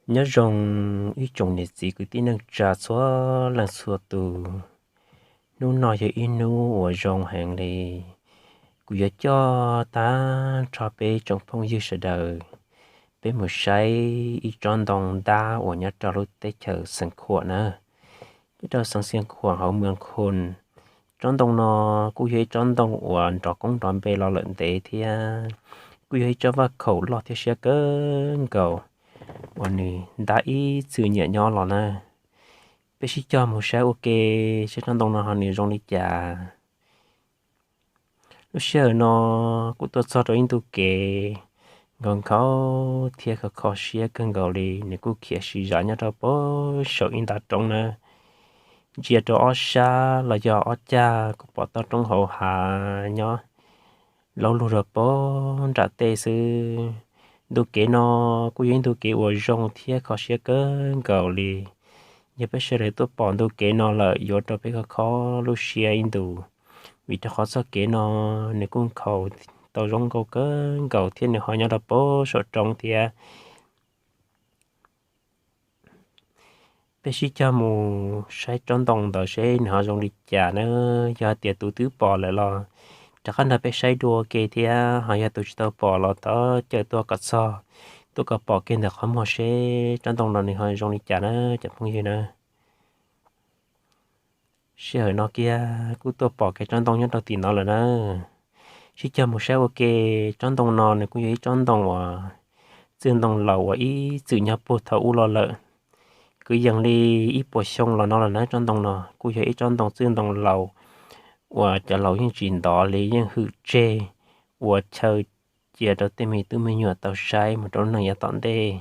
Nyob zoo ib tsoom niam txiv kwv tij neej tsa txhua leej txhua tus. Hnub no yog ib hnub uas zoo heev li. Kuv yuav coj tag nrho peb tsoom phooj ywg sawv daws, peb mus saib ib tsob ntoo ntab uas nyob rau lub teb chaws Xeev Khuam na, nyob rau xeev Xeev Khuam hauv Muas Khun. Tsob ntoo no kuj yog ib tsob ntoo uas nrov koob nrov npe los lawm ntev thiab kuj yog ib tsob vaj khaum loj thiab siab kawg nkaus uas nws ntab ib txwm nyiam nyob los na. Peb sib cog mus saib ua ke saib tsob ntoo no ho nws zoo li cas. Lub sij hawm no kuj tuaj txog rau ib ntu kev nkhaus nkhaus thiab kho kho siab kawg nkaus li, nws kuj khiav siv zam nyob rau pem saum ib nta roob na. Ntsia rau ob sab los yog ob cag kuj pom toj roob hauv hav nyob laub lug rau pem nram tej xwb. Ntu kev no kuj yog ib ntu kev uas zoo thiab kho siab kawg nkaus li. Yog peb sawv daws tuaj pom ntu kev no lawm yuav rau peb kho kho lub siab ib ntus, vim rau qhov txoj kev no nws kuj nkhaus tau zoo nkauj kawg nkaus thiab nws ho nyob rau pem saum roob thiab. Peb sib cog mus saib tsob ntoo ntawd seb nws ho zoo li cas na. Yog hais tias tus twb pom lawm los rov qab nrog peb saib dua ua ke thiab, ho yog tus tsis tau pom los thov caw tuaj kom txog, tuaj kom pom kiag ntawm qhov muag seb tsob ntoo no nws ho zoo li cas na cov phooj ywg na. Sij hawm no kiag kuj tuaj pom kiag tsob ntoo nyob rau tim no lawm na. Sib cog mus saib ua ke. Tsob ntoo no nws kuj yog ib tsob ntoo uas txwj ntoo laus uas ib txwm nyob puag thaum ub los lawm, kwv yees li ib puas xyoo los no lawm na. Tsob ntoo no kuj yog ib tsob ntoo txwj ntoo laus uas cov laus yeej tsis ntov li, yeej hwm tseg ua chaw cia rau tej me tub me nyuam tau saib mus rau lub neej yav tom ntej.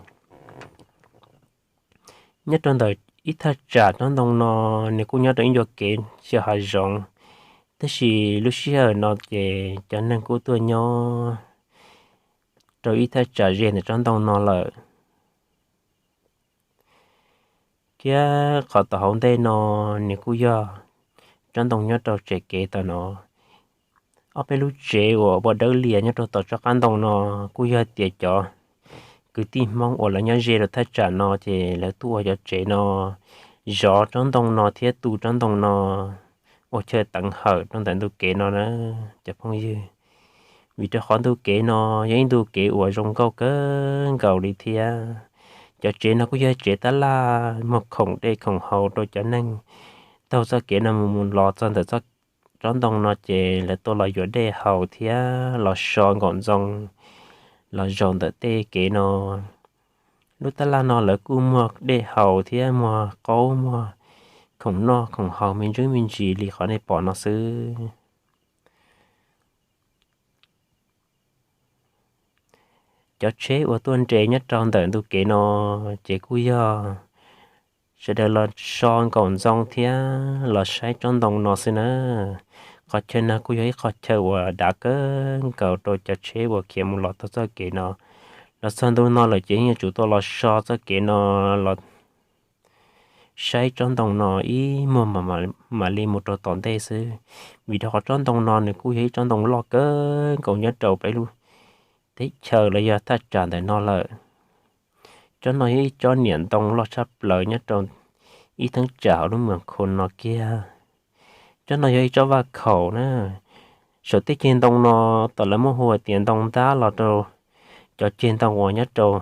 Nyob rau ntawm ib thaj tsam tsob ntoo no, nws kuj nyob rau ib ncua kev xyaw hav zoov, tab sis lub sij hawm no ces cov neeg kuj tuaj nyob rau ib thaj tsam ze ntawm tsob ntoo no lawm. Thiab qhov tom hauv ntej no, nws kuj yog tsob ntoo nyob rau tsev kev tom no. Ob peb lub tsev uas ua dawb lias nyob rau tom tsob qab ntoo no kuj yog tias cov kwv tij Hmoob uas lawv nyob ze rau thaj tsam no ces lawv tuaj ua cov tsev no, zov tsob ntoo no thiab tu tsob ntoo no ua chaw teev hawm rau ntawm ntu kev no na cov phooj ywg. Vim rau qhov ntu kev no yog ib ntu kev uas zoo nkauj kawg nkaus li thiab. Cov tsev no kuj yog tsev tab laj muag khoom dej khoom haus rau cov neeg taug txoj kev no mus mus los txog ntawm tsob ntoo no ces lawv tuaj los yuav dej haus thiab los so nkaum ntxoo los zaum ntawm tej kev no. Lub tab laj no lawv kuj muag dej haus thiab muag qaub muag khoom noj khoom haus me ntsis me ntsis li qhov nej pom no xwb. Cov tsheb uas tuaj nres nyob rau ntawm ntu kev no ces kuj yog sawv daws los so nkaum ntxoo thiab los saib tsob ntoo no xwb na. Qhov chaw no kuj yog ib qhov chaw uas dav kawg nkaus rau cov tsheb uas khiav mus los taug txoj kev no. Los txog ntu no lawm ces yeej yuav tsum tuaj los so txoj kev no los saib tsob ntoo no ib muag mam li mus rau tom ntej xwb. Vim rau qhov tsob ntoo no nws kuj yog ib tsob ntoo loj kawg nkaus nyob rau peb lub teb chaws los yog thaj tsam ntawm no lawm. Tsob no yog ib tsob niam ntoo loj tshaj plaws nyob rau ib thaj tsam hauv lub moos khos no kiag. Tsob no yog ib tsob vaj khaum na. Saum tej ceg ntoo no, tom lawv muab hu tias ntoo ntab los rau cov ceg ntoo uas nyob rau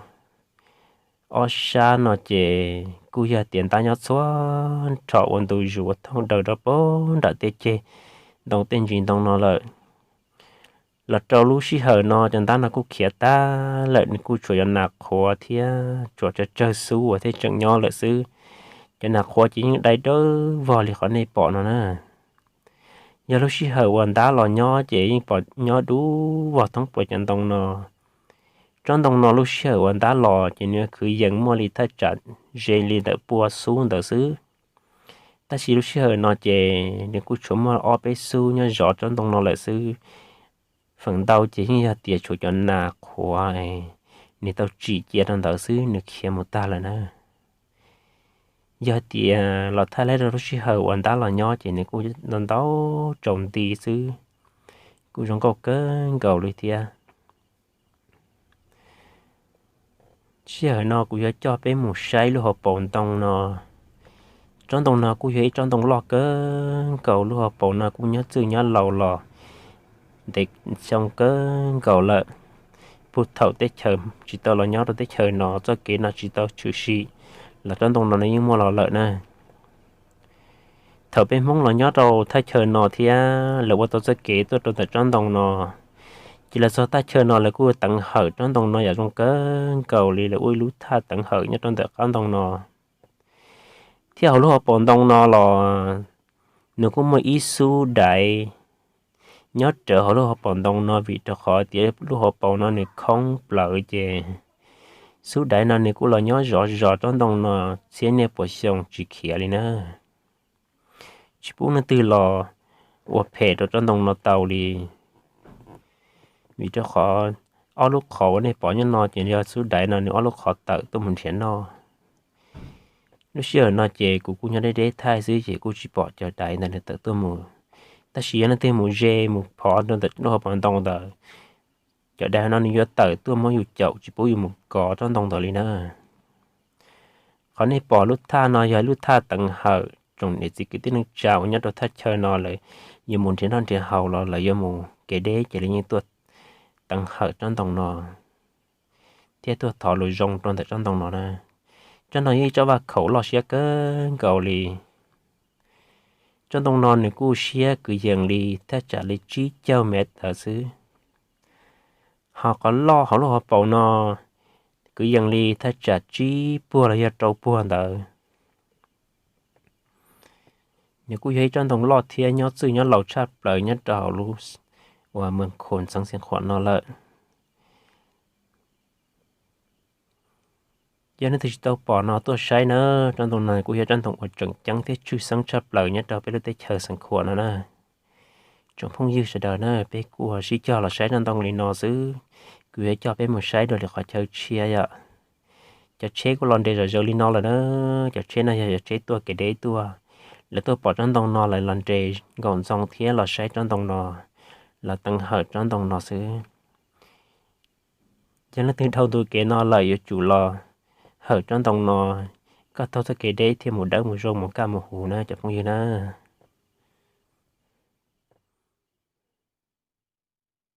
ob sab no ces kuj yog tias ntab nyob txhua nrho ua ntu zus ua thooj daws rau pem nram tej ceg ntoo tej ntsis ntoo no lawm. Los rau lub sij hawm no cov ntab no kuj khiav tag lawm, nws kuj tshuav cov nas qhuav thiab tshuav cov tsawg xub uas thiaj tseem nyob lawm xwb. Cov nas qhuav ces yeej dai dawb vog li qhov nej pom no na. Yog lub sij hawm uas ntab los nyob ces yeej pom nyob dub vog thoob plaws cov ntoo no. Tsob ntoo no lub sij hawm uas ntab los ces nws khwv yees muaj li thaj tsam ze li ntawm pua xub ntawd xwb. Tab sis lub sij hawm no ces nws kuj tshuav muaj ob peb xub nyob zov tsob ntoo no lawm xwb. Feem ntau ces yeej yog tias tshuav cov nas qhuav nws tau tsim cia rau ntawd xwb, nws khiav mus tag lawm na. Yog tias los thaij laib rau lub sij hawm uas ntab los nyob ces nws kuj ntau ntau tsaus nti xwb, kuj zoo nkauj kawg nkaus li thiab. Sij hawm no kuv yuav coj peb mus saib lub hauv paus ntoo no. Tsob ntoo no kuj yog ib tsob ntoo loj kawg nkaus, lub hauv paus no kuj nyob txwj nyob laus los ntev xyoo kawg nkaus lawm. Puag thaum teb chaws tsis tau los nyob rau teb chaws no, txoj kev no tsis tau tshwm sim los tsob ntoo no nws yeej muaj los lawm na. Thaum peb Hmoob los nyob rau thaj chaw no thiab lawv ua tau txoj kev tuaj rau ntawm tsob ntoo no, ces lawv txog thaj chaw no lawv kuj teev hawm tsob ntoo no yam zoo kawg nkaus li, lawv ua ib lub thaj teev hawm nyob rau ntawm qab ntoo no. Thiab hauv lub hauv paus ntoo no los nws kuj muaj ib xub daiv nyob rawv hauv lub hauv paus ntoo no, vim rau qhov tias lub hauv paus no nws khoob plaws ces xub daiv no nws kuj los nyob zov zov tsob ntoo no txhiab niaj puas xyoo tsis khiav li na. Tsis pub leej twg los ua phem rau tsob ntoo no tau li. Vim rau qhov ob lub qhov uas nej pom nyob no ces yog xub daiv no nws ob lub qhov tawm tuaj mus nrhiav noj. Lub sij hawm no ces kuv kuj nyob deb deb thaij xwb ces kuj tsis pom cov daiv ntawd nws tawm tuaj mus. Tab sis yog leej twg mus ze mus phov rau ntawm lub hauv paus ntoo ntawd, cov daiv no nws yuav tawm tuaj muab yus caum tsis pub yus mus kov tsob ntoo ntawd li na. Qhov nej pom lub thaj no yog lub thaj teev hawm tsoom niam txiv kwv tij neej tsa uas nyob rau thaj chaw no lawv yuav mus nrhiav noj nrhiav haus los lawv yuav mus kev deb ces lawv yeej tuaj teev hawm tsob ntoo no thiab tuaj thov lus zoo rau ntawm tsob ntoo no na. Tsob no yog ib tsob vaj khaum loj siab kawg nkaus li. Tsob ntoo no nws kuj siab kwv yees li thaj tsam li tsib caug mev tawv xwb. Ho qhov loj hauv lub hauv paus no kwv yees li thaj tsam tsib puag los yog rau puag ntawd. Nws kuj yog ib tsob ntoo loj thiab nyob txwj nyob laus tshaj plaws nyob rau hauv lub uas moos khum xeev Xeev Khuam no lawm. Yog leej twg tsis tau pom no tuaj saib na, tsob ntoo no kuj yog tsob ntoo uas tseem ceeb thiab tshwj xeeb tshaj plaws nyob rau peb lub teb chaws Xeev Khuam no na. Tsoom phooj ywg sawv daws na, peb kuj sib cog los saib tsob ntoo li no xwb, kuv yuav coj peb mus saib dua li qhov chaw tshiab yom. Cov tsheb kuj los nres zom zaws li no lawm na. Cov tsheb no yog cov tsheb tuaj kev deb tuaj, lawv tuaj pom tsob ntoo no lawv los nres nkaum ntxoo thiab los saib tsob ntoo no, los teev hawm tsob ntoo no xwb. Yog leej twg dhau ntu kev no lawm yuav tsum los hawm tsob ntoo no, koj taug txoj kev deb thiaj mus dawb mus zoo mus kaj mus huv na cov phooj ywg na.